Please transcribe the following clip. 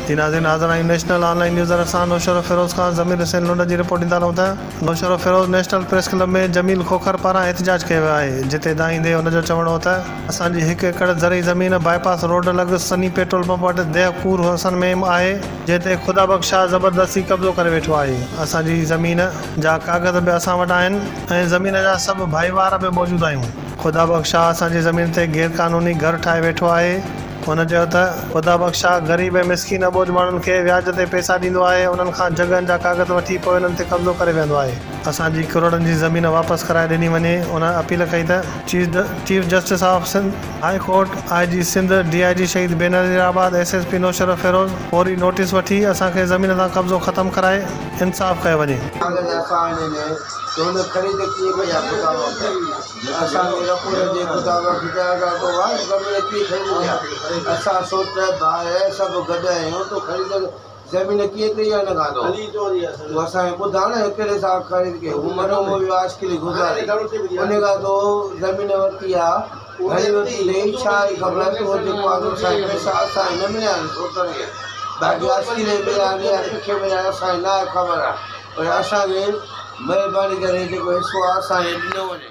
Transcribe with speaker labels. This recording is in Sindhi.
Speaker 1: جي ناظرين حاضر آهيون نيشنل آن لائين نيوز سان نوشهروفيروز کان ضمير حسين لنڊ جي رپورٽ ڏيندا رهون ته نوشهروفيروز نيشنل پريس ڪلب ۾ جميل کوکر پاران احتجاج ڪيو ويو آهي جتي دانهيندي هن جو چوڻ هو ته اسان جي هڪ ايڪڙ زرعي زمين باء پاس روڊ لڳ سني پيٽرول پمپ وٽ ديهه ڪور حسن ۾ آهي جنهن تي خدا بخش شاهه زبردستي قبضو ڪري ويٺو آهي اسان جي زمين جا ڪاغذ به اسان وٽ آهن ۽ زمين جا سڀ ڀائيوار به موجود آهيون خدا بخش شاهه اسان جي زمين تي غير قانوني گهر ٺاهي ويٺو آهي هن چيو ته خدا بخش شاهه غريب ۽ مسڪين اٻوجهه ماڻهن کي وياج تي پئسا ڏيندو آهي، انهن کان جڳهن جا ڪاغذ وٺي پوء انهن تي قبضو ڪري ويهندو آهي. اسان جي ڪروڙن جي زمين واپس ڪرائي ڏني وڃي. هن اپيل ڪئي ته chief justice of Sindh high court, I G Sindh, D I G Shaheed Benazirabad, S S P Naushahro Feroze فوري نوٽيس وٺي اسان کي زمين تان قبضو ختم ڪرائي انصاف ڪيو وڃي.
Speaker 2: ڪاغذ اسان هن ۾ ته هن خريد ڪيئن ڪئي آهي خدا بخش. اسان کي رپورٽ جي مطابق هدايت ڪو آهي زمين ڪيئن خريد ڪئي آهي اسان سوٽ ڀائر سڀ گڏ آهيون تو خريد زمين ڪيئن ڪئي آهي هن کان تو اسان کي ٻڌاء نه ڪهڙي حساب خريد ڪئي هو مرحوم ويو آشڪلي گذاري ان کان تو زمين ورتي آهي گهڻي ورتي اٿئي ڇا آهي خبر تو جيڪو آهي اسان کي پئسا اسان کي نه مليا آهن سوٽن کي باقي آشڪلي مليا آهن يا ڪنهن کي مليا آهن اسان کي نه آهي خبر آهي پر اسان کي مهرباني ڪري جيڪو حصو آهي اسان کي ڏنو وڃي.